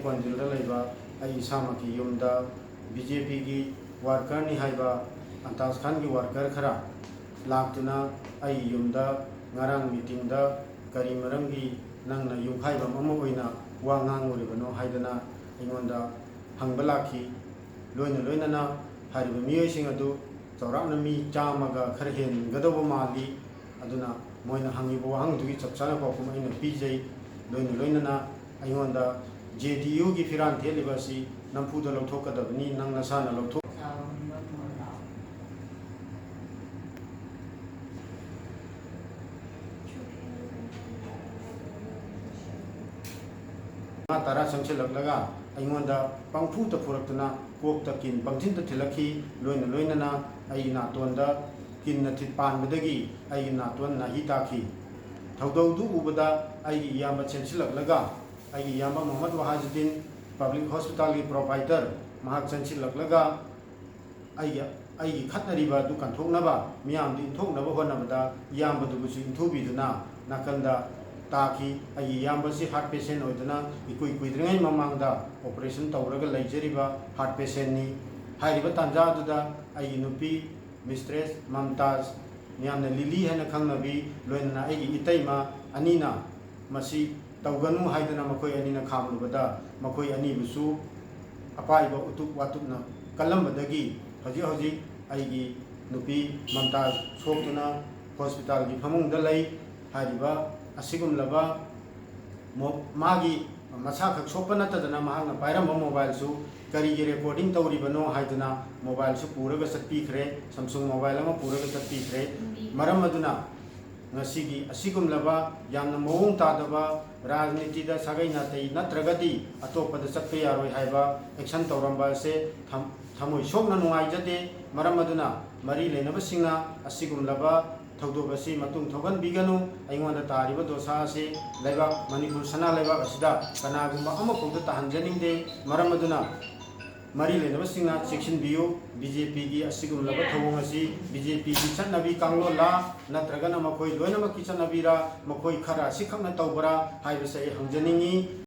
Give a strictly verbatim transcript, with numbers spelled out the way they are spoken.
ꯀꯣꯟꯖꯤꯜꯗ ꯂꯩꯕ ꯑꯩ ꯏꯁꯥꯃꯛꯀꯤ ꯌꯨꯝꯗ ꯕꯤ ꯖꯦ ꯄꯤꯒꯤ ꯋꯥꯔꯀꯔꯅꯤ ꯍꯥꯏꯕ ꯑꯟꯇꯥꯖ ꯈꯥꯟꯒꯤ ꯋꯥꯔꯀꯔ ꯈꯔ ꯂꯥꯛꯇꯨꯅ ꯑꯩꯒꯤ ꯌꯨꯝꯗ ꯉꯔꯥꯡ ꯃꯤꯇꯤꯡꯗ ꯀꯔꯤ ꯃꯔꯝꯒꯤ ꯅꯪꯅ ꯌꯨꯝꯈꯥꯏꯕꯝ ꯑꯃ ꯑꯣꯏꯅ ꯋꯥ ꯉꯥꯡꯂꯨꯔꯤꯕꯅꯣ ꯍꯥꯏꯗꯅ ꯑꯩꯉꯣꯟꯗ ꯍꯪꯕ ꯂꯥꯛꯈꯤ꯫ ꯂꯣꯏꯅ ꯂꯣꯏꯅꯅ ꯍꯥꯏꯔꯤꯕ ꯃꯤꯑꯣꯏꯁꯤꯡ ꯑꯗꯨ ꯆꯥꯎꯔꯥꯛꯅ ꯃꯤ ꯆꯥꯝꯃꯒ ꯈꯔ ꯍꯦꯟꯒꯗꯧꯕ ꯃꯥꯜꯂꯤ꯫ ꯑꯗꯨꯅ ꯃꯣꯏꯅ ꯍꯪꯉꯤꯕ ꯋꯥꯍꯪꯗꯨꯒꯤ ꯆꯞ ꯆꯥꯅ ꯄꯥꯎꯈꯨꯝ ꯑꯩꯅ ꯄꯤꯖꯩ꯫ ꯂꯣꯏꯅ ꯂꯣꯏꯅꯅ ꯑꯩꯉꯣꯟꯗ ꯖꯦ ꯗꯤ ꯌꯨꯒꯤ ꯐꯤꯔꯥꯟ ꯊꯦꯠꯂꯤꯕ ꯑꯁꯤ ꯅꯝꯐꯨꯗ ꯂꯧꯊꯣꯛꯀꯗꯕꯅꯤ, ꯅꯪ ꯅꯁꯥꯅ ꯂꯧꯊꯣꯛ꯫ ꯃꯉꯥ ꯇꯔꯥ ꯆꯪꯁꯤꯜꯂꯛꯂꯒ ꯑꯩꯉꯣꯟꯗ ꯄꯪꯐꯨꯗ ꯐꯨꯔꯛꯇꯨꯅ ꯀꯣꯛꯇ ꯀꯤꯟ ꯄꯪꯊꯤꯟꯗ ꯊꯤꯜꯂꯛꯈꯤ꯫ ꯂꯣꯏꯅ ꯂꯣꯏꯅꯅ ꯑꯩꯒꯤ ꯅꯥꯇꯣꯟꯗ ꯀꯤꯟꯅ ꯊꯤꯠ ꯄꯥꯟꯕꯗꯒꯤ ꯑꯩꯒꯤ ꯅꯥꯇꯣꯟ ꯅꯥꯍꯤ ꯇꯥꯈꯤ꯫ ꯊꯧꯗꯧꯗꯨ ꯎꯕꯗ ꯑꯩꯒꯤ ꯏꯌꯥꯝꯕ ꯆꯦꯟꯁꯤꯜꯂꯛꯂꯒ ꯑꯩꯒꯤ ꯏꯌꯥꯝꯕ ꯃꯣꯍꯝꯃꯗ ꯋꯥꯍꯥꯖꯨꯗꯤꯟ, ꯄꯕ꯭ꯂꯤꯛ ꯍꯣꯁꯄꯤꯇꯥꯜꯒꯤ ꯄ꯭ꯔꯣꯄꯥꯏꯇꯔ, ꯃꯍꯥꯛ ꯆꯦꯟꯁꯤꯜꯂꯛꯂꯒ ꯑꯩꯒꯤ, ꯑꯩꯒꯤ ꯈꯠꯅꯔꯤꯕ ꯑꯗꯨ ꯀꯟꯊꯣꯛꯅꯕ, ꯃꯤꯌꯥꯝꯗꯨ ꯏꯟꯊꯣꯛꯅꯕ ꯍꯣꯠꯅꯕꯗ ꯏꯌꯥꯝꯕꯗꯨꯕꯨꯁꯨ ꯏꯟꯊꯨꯕꯤꯗꯨꯅ ꯅꯥꯀꯟꯗ ꯇꯥꯈꯤ꯫ ꯑꯩꯒꯤ ꯏꯌꯥꯝꯕꯁꯤ ꯍꯥꯔꯠ ꯄꯦꯁꯦꯟ ꯑꯣꯏꯗꯨꯅ ꯏꯀꯨꯏ ꯀꯨꯏꯗ꯭ꯔꯤꯉꯩ ꯃꯃꯥꯡꯗ ꯑꯣꯄꯔꯦꯁꯟ ꯇꯧꯔꯒ ꯂꯩꯖꯔꯤꯕ ꯍꯥꯔꯠ ꯄꯦꯁꯦꯟꯅꯤ꯫ ꯍꯥꯏꯔꯤꯕ ꯇꯥꯟꯖꯥ ꯑꯗꯨꯗ ꯑꯩꯒꯤ ꯅꯨꯄꯤ ꯃꯤꯁꯇ꯭ꯔꯦꯁ ꯃꯝꯇꯥꯖ, ꯃꯤꯌꯥꯝꯅ ꯂꯤꯂꯤ ꯍꯥꯏꯅ ꯈꯪꯅꯕꯤ, ꯂꯣꯏꯅꯅ ꯑꯩꯒꯤ ꯏꯇꯩꯃ ꯑꯅꯤꯅ ꯃꯁꯤ ꯇꯧꯒꯅꯨ ꯍꯥꯏꯗꯅ ꯃꯈꯣꯏ ꯑꯅꯤꯅ ꯈꯥꯝꯂꯨꯕꯗ ꯃꯈꯣꯏ ꯑꯅꯤꯕꯨꯁꯨ ꯑꯄꯥꯏꯕ ꯎꯇꯨꯞ ꯋꯥꯇꯨꯞꯅ ꯀꯜꯂꯝꯕꯗꯒꯤ ꯍꯧꯖꯤꯛ ꯍꯧꯖꯤꯛ ꯑꯩꯒꯤ ꯅꯨꯄꯤ ꯃꯝꯇꯥꯖ ꯁꯣꯛꯇꯨꯅ ꯍꯣꯁꯄꯤꯇꯥꯜꯒꯤ ꯐꯃꯨꯡꯗ ꯂꯩ꯫ ꯍꯥꯏꯔꯤꯕ ꯑꯁꯤꯒꯨꯝꯂꯕ ꯃꯣ-, ꯃꯥꯒꯤ ꯃꯁꯥꯈꯛ ꯁꯣꯛꯄ ꯅꯠꯇꯗꯅ ꯃꯍꯥꯛꯅ ꯄꯥꯏꯔꯝꯕ ꯃꯣꯕꯥꯏꯜꯁꯨ ꯀꯔꯤꯒꯤ ꯔꯦꯀꯣꯔꯗꯤꯡ ꯇꯧꯔꯤꯕꯅꯣ ꯍꯥꯏꯗꯨꯅ ꯃꯣꯕꯥꯏꯜꯁꯨ ꯄꯨꯔꯒ ꯆꯠꯄꯤꯈ꯭ꯔꯦ, ꯁꯝꯁꯨꯡ ꯃꯣꯕꯥꯏꯜ ꯑꯃ ꯄꯨꯔꯒ ꯆꯠꯄꯤꯈ꯭ꯔꯦ꯫ ꯃꯔꯝ ꯑꯗꯨꯅ ꯉꯁꯤꯒꯤ ꯑꯁꯤꯒꯨꯝꯂꯕ ꯌꯥꯝꯅ ꯃꯑꯣꯡ ꯇꯥꯗꯕ ꯔꯥꯖꯅꯤꯇꯤꯗ ꯁꯥꯒꯩ ꯅꯥꯇꯩ ꯅꯠꯇ꯭ꯔꯒꯗꯤ ꯑꯇꯣꯞꯄꯗ ꯆꯠꯄ ꯌꯥꯔꯣꯏ ꯍꯥꯏꯕ ꯑꯦꯛꯁꯟ ꯇꯧꯔꯝꯕ ꯑꯁꯦ ꯊꯝ-, ꯊꯃꯣꯏ ꯁꯣꯛꯅ ꯅꯨꯡꯉꯥꯏꯖꯗꯦ꯫ ꯃꯔꯝ ꯑꯗꯨꯅ ꯃꯔꯤ ꯂꯩꯅꯕꯁꯤꯡꯅ ꯑꯁꯤꯒꯨꯝꯂꯕ ꯊꯧꯗꯣꯛ ꯑꯁꯤ ꯃꯇꯨꯡ ꯊꯧꯒꯟꯕꯤꯒꯅꯨ꯫ ꯑꯩꯉꯣꯟꯗ ꯇꯥꯔꯤꯕ ꯗꯣꯁꯥ ꯑꯁꯤ ꯂꯩꯕꯥꯛ ꯃꯅꯤꯄꯨꯔ ꯁꯅꯥ ꯂꯩꯕꯥꯛ ꯑꯁꯤꯗ ꯀꯅꯥꯒꯨꯝꯕ ꯑꯃꯐꯥꯎꯗ ꯇꯥꯍꯟꯖꯅꯤꯡꯗꯦ꯫ ꯃꯔꯝ ꯑꯗꯨꯅ ꯃꯔꯤ ꯂꯩꯅꯕꯁꯤꯡꯅ ꯆꯦꯛꯁꯤꯟꯕꯤꯌꯨ꯫ ꯕꯤ ꯖꯦ ꯄꯤꯒꯤ ꯑꯁꯤꯒꯨꯝꯂꯕ ꯊꯧꯑꯣꯡ ꯑꯁꯤ ꯕꯤ ꯖꯦ ꯄꯤꯒꯤ ꯆꯠꯅꯕꯤ ꯀꯥꯡꯂꯣꯟꯂ ꯅꯠꯇ꯭ꯔꯒꯅ ꯃꯈꯣꯏ ꯂꯣꯏꯅꯃꯛꯀꯤ ꯆꯠꯅꯕꯤꯔ, ꯃꯈꯣꯏ ꯈꯔ ꯑꯁꯤꯈꯛꯅ ꯇꯧꯕ꯭ꯔꯥ ꯍꯥꯏꯕꯁꯤ ꯑꯩ ꯍꯪꯖꯅꯤꯡꯏ꯫